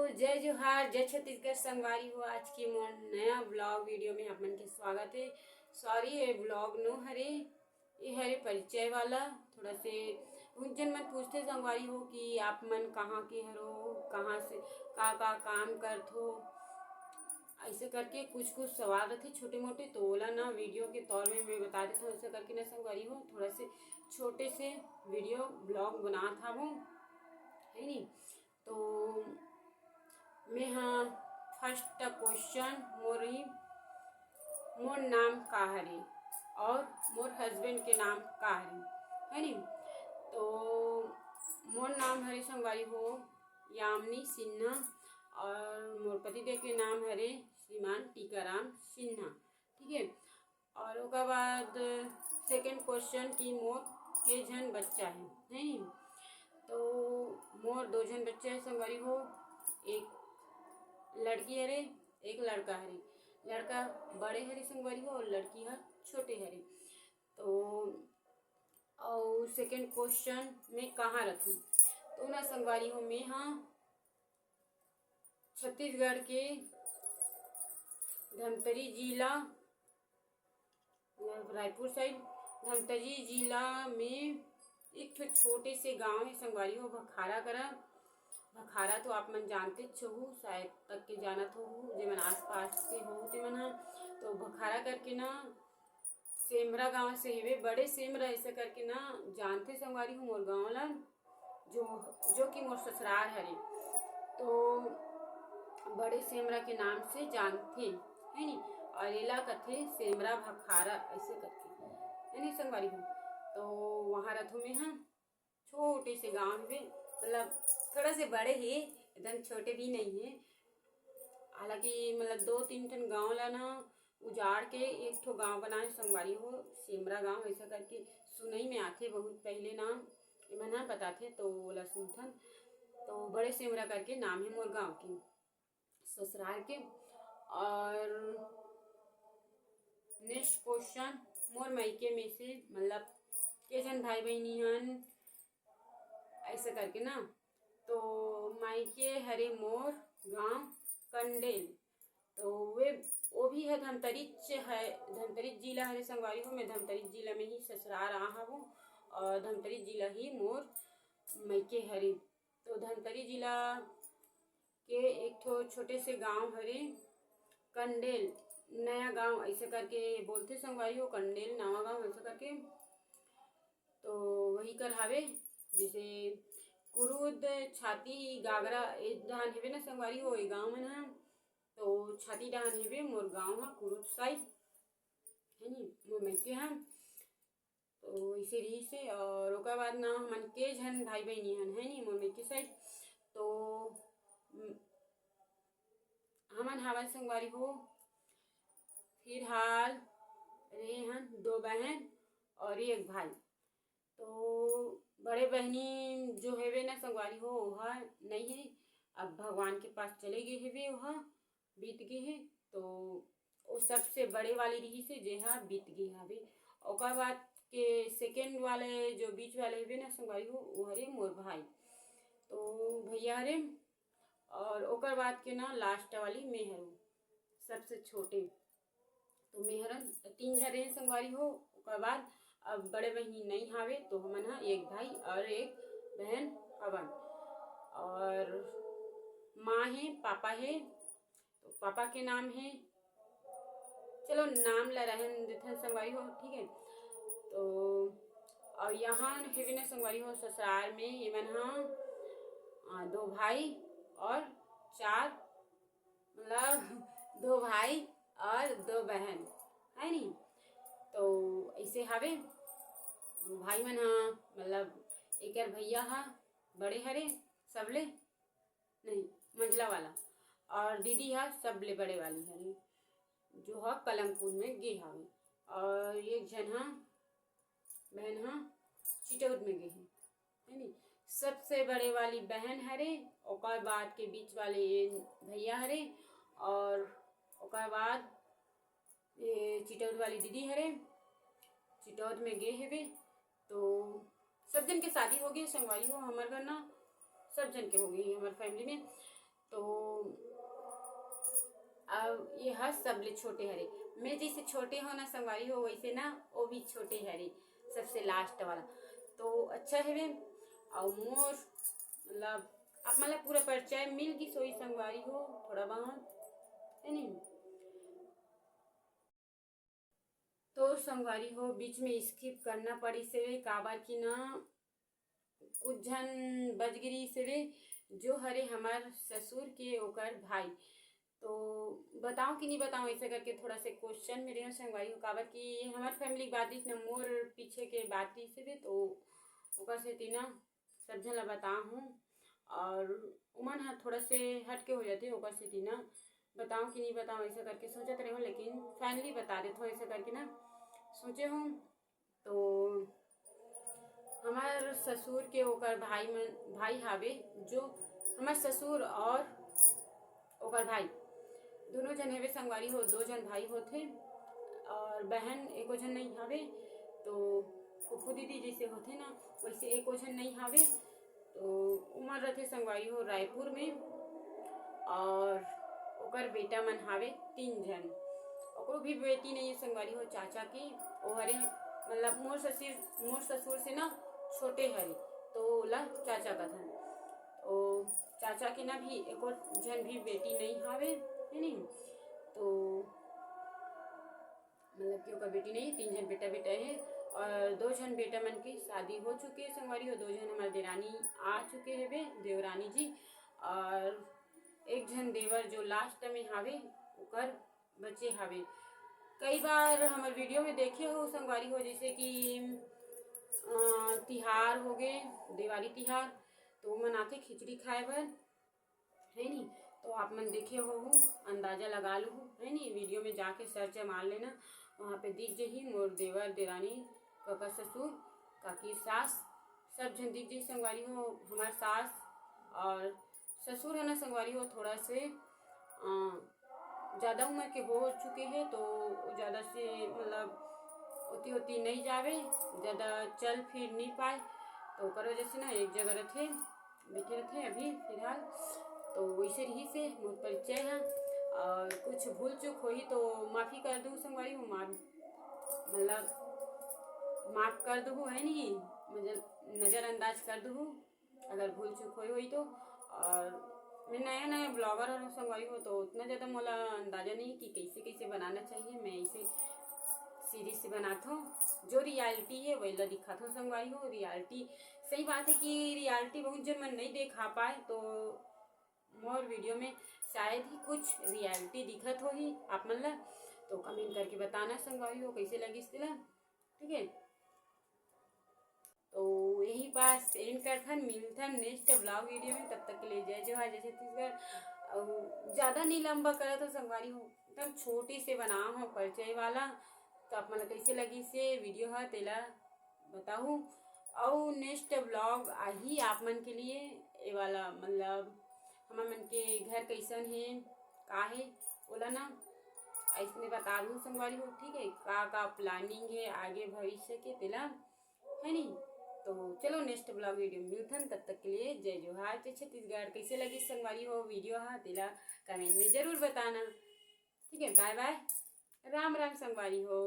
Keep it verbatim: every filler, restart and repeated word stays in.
जय जोहार, जय छत्तीसगढ़ संगवारी हो। आज के मोर नया vlog video में आप मन के स्वागत है। Sorry, ये vlog नो हरे, ये हरे परिचय वाला। थोड़ा से उन जन मन पूछते संगवारी हो कि आप मन कहाँ के हरो, कहाँ से, का का काम करत हो, ऐसे करके कुछ कुछ सवाल रहते छोटे मोटे, तो ओला ना video के तौर में मैं बता देता हूँ। ऐसे करके ना संगवारी हो, थोड़ा से छोटे से video vlog बनात हवं, है नी? तो मैं हाँ first question मोर ही, मोर नाम का हरे और मोर husband के नाम का हरे, है नी? तो मोर नाम हरे संगवारी हो यामिनी सिन्हा और मोर पतिदेव के नाम हरे श्रीमान टीकाराम सिन्हा, ठीक है। और ओकर बाद second question कि मोर के झन बच्चा है, नहीं? तो मोर दो झन बच्चा है संगवारी हो, एक लड़की हरे, एक लड़का हरे। लड़का बड़े हरे संगवारी हो और लड़की हर छोटे हरे। तो और second question, मैं कहाँ रहूँ? तो ना संगवारी हो, मैं हाँ छत्तीसगढ़ के धमतरी जिला, रायपुर side, धमतरी जिला में एक ठो छोटे से गांव है संगवारी हो, भखारा करा। भखारा तो आप मन जानते हो, शायद तक के जानत हो, जेमन आसपास के हो ते मन ह। तो भखारा करके ना सेमरा गांव से हेवे, बड़े सेमरा ऐसा करके ना जानते संगवारी हो मोर गांव ला, जो जो कि मोर ससुराल हरे, तो बड़े सेमरा के नाम से जानथे, है नी? और एला कथे सेमरा भखारा ऐसे करके, है नी संगवारी हो? तो वहाँ रथो में हाँ छोटे से गांव में, मतलब थोड़ा से बड़े ही, एकदम छोटे भी नहीं है। हालांकि मतलब दो तीन ठन गांव ला ना उजाड़ के एक ठो गांव बनाए संगवारी हो, सेमरा गांव ऐसा करके सुनई में आथे बहुत पहले नाम एमन ह बताथे, तो ओला सुनथन। तो बड़े सेमरा करके नाम है मोर गांव के, ससुराल के। और next question, मोर मायके में से मतलब के झन भाई बहनी हन ऐसे करके ना, तो मायके हरे मोर गांव कंडेल, तो वे वो भी है धमतरीच है, धमतरीच जिला हरे संगवारी हो। मैं धमतरीच जिला में ही ससुराल आ हूँ और धमतरीच जिला ही मोर मायके हरे। तो धमतरी जिला के एक ठो छोटे से गांव हरे कंडेल, नया गांव ऐसे करके बोलथे संगवारी हो, कंडेल नवा गांव ऐसे करके। तो वही कर हावे, जैसे कुरुद, छाती, गागरा ए धान हेवे ना संगवारी हो, ए गांव मन ह। तो छाती डहान हेवे मोर गांव ह, कुरुद side, है नी, मोर मायके ह। तो इसे रही से, और ओकर बाद ना हमन के झन भाई बहनी हन, है नी, मोर मायके side। तो हमन हावन संगवारी हो, फिलहाल रहे हन दो बहन और एक भाई। तो बड़े बहनी जो हेवे ना संगवारी हो, ओहा नहीं है, अब भगवान के पास चले गए हेवे, ओहा बीत गए है। तो वो सबसे बड़े वाली रही से, जेहा बीत गए हवे। ओकर बाद के second वाले जो बीच वाले हेवे ना संगवारी हो, वो हरे मोर भाई, तो भैया हरे। और ओकर बाद के ना last वाली मैं हरु, सबसे छोटे। तो मैं हरन तीन झन रहे संगवारी हो। ओकर बाद अब बड़े बहिनी नहीं हावे, तो हमन ह एक भाई और एक बहन हवन। और माँ है, पापा है, तो पापा के नाम है, चलो नाम ला रहन देथन संगवारी हो, ठीक है। तो और यहाँ हेवे ना संगवारी हो ससुराल में, एमन ह दो भाई और चार, मतलब दो भाई और दो बहन, है नी। तो ऐसे हवे भाई मन ह, मतलब एकर भैया ह बड़े हरे सबले, नहीं, मंझला वाला, और दीदी ह सबले बड़े वाली हरे, जो ह कलमपुर में गे हवे, और एक झन ह बहन ह चिटौद में गे हे, है नी। सबसे बड़े वाली बहन हरे, ओकर बाद के बीच वाले ये भैया हरे, और ओकर बाद ये चिटौद वाली दीदी हरे, चिटौद में गे हेवे। तो सब जन के शादी हो गई संगवारी हो, हमर घर ना सब जन के हो गई हमर family में। तो अब ये ह सबले छोटे हरे। मैं जैसे छोटे हो ना संगवारी हो, वैसे ना वो भी छोटे हरे, सबसे लास्ट वाला। तो अच्छा हवे। और मोर मतलब आप मन ला पूरा परिचय मिल गिस होही संगवारी हो, थोड़ा बहुत, है नहीं? तो संगवारी हो, बीच में स्किप करना पड़िस हवे, काबर कि ना कुछ झन बच गिरिस हवे, जो हरे हमर ससुर के ओकर भाई। तो बताओ कि नहीं बताओ, ऐसे करके थोड़ा से क्वेश्चन में रहे संगवारी हो, काबर कि हमर फैमिली के बात रहिस ना, मोर पीछे के बात रहिस हवे, तो ओकर सेती ना सब झन ला बताहूँ। और उमन ह थोड़ा से हट के हो जाथे, ओकर सेती ना बताओ कि नहीं बताओ, ऐसे करके सोचत रहे हो, लेकिन फाइनली बता देत हो, ऐसे करके ना सोचे हूँ। तो हमर ससुर के ओकर भाई मन, भाई हावे, जो हमर ससुर और ओकर भाई दोनों झन हवे संगवारी हो, दो झन भाई होथे और बहन एको झन नहीं हावे। तो फुफू दीदी जैसे होथे ना, वैसे एको झन नहीं हावे। तो उमन रथे संगवारी हो रायपुर में, और ओकर बेटा मन हावे तीन झन। ओकरो भी बेटी नहीं है संगवारी हो, चाचा की। ओ हरे मतलब मोर ससुर, मोर ससुर से ना छोटे हरे, तो ओला चाचा कथन। ओ चाचा के ना भी एको झन भी बेटी नहीं हावे, है नहीं? तो मतलब कि ओकर बेटी नहीं, तीन झन बेटा बेटा है, और दो झन बेटा मन के शादी हो चुके है संगवारी हो, दो झन हमार देरानी आ चुके हेबे, देवरानी जी, और एक झन देवर जो लास्ट में हावे, ओकर बचे हावे। कई बार हमर वीडियो में देखे हो संगवारी हो, जैसे कि अ, तिहार हो गए, देवारी तिहार, तो मन आथे खिचड़ी खाए बर, है नी? तो आप मन देखे हो, अंदाजा लगा लो, है नी? वीडियो में जाके सर्च मार लेना, वहाँ पे दिख जही मोर देवर, देरानी, काका, ससुर, काकी, सास, सब झन दिख जही संगवारी हो। हमार सास और ससुर है ना संगवारी हो, थोड़ा से अ, ज़्यादा उम्र के हो चुके हैं, तो ज़्यादा से मतलब होती होती नहीं जावे, ज़्यादा चल फिर नहीं पाए, तो ओकर वजह से ना एक जगह रथे, बैठे रथे अभी फिलहाल। तो वैसे रही से मोर परिचय है, और कुछ भूल चूक होही तो माफ़ी कर दूँ संगवारी हो, माफ मतलब माफ कर दूँ, है नहीं, नजरअंदाज कर दूँ अगर भूल चूक होई होई तो। और मैं नया नया ब्लॉगर हूँ संगवारी हो, तो उतना ज़्यादा मोला अंदाजा नहीं कि कैसे कैसे बनाना चाहिए। मैं ऐसे सीरीज से बनाता हूँ, जो रियलिटी है वही ला दिखाता हूँ संगवारी हो। रियलिटी सही बात है कि रियलिटी बहुत जन मन नहीं देखा पाए, तो मोर वीडियो में शायद ही कुछ रियलिटी दिखत होही आप मन ला, तो कमेंट करके बताना संगवारी हो कैसे लगिस तेला, ठीक है? तो यही बात एंड करथन, मिलथन नेक्स्ट ब्लॉग वीडियो में। तब तक के लिए जय जोहार, जय छत्तीसगढ़। और ज़्यादा नहीं लंबा करत हो संगवारी हो, एकदम छोटी से बना हो परिचय वाला, तो आप मन ला कैसे लगिस ये वीडियो है तेला बताहू। और नेक्स्ट ब्लॉग आही आप मन के लिए, ये वाला मतलब हमर मन के घर कैसन है, का है, ओला ना ऐसने बता दूँ संगवारी हो, ठीक है? का का प्लानिंग है आगे भविष्य के तेला, है नी? तो चलो नेक्स्ट ब्लॉग वीडियो में मिलथन, तब तक के लिए जय जोहार, जय छत्तीसगढ़। कैसे लगिस संगवारी हो वीडियो हा, तेला कमेंट में जरूर बताना, ठीक है? बाय बाय, राम राम संगवारी हो।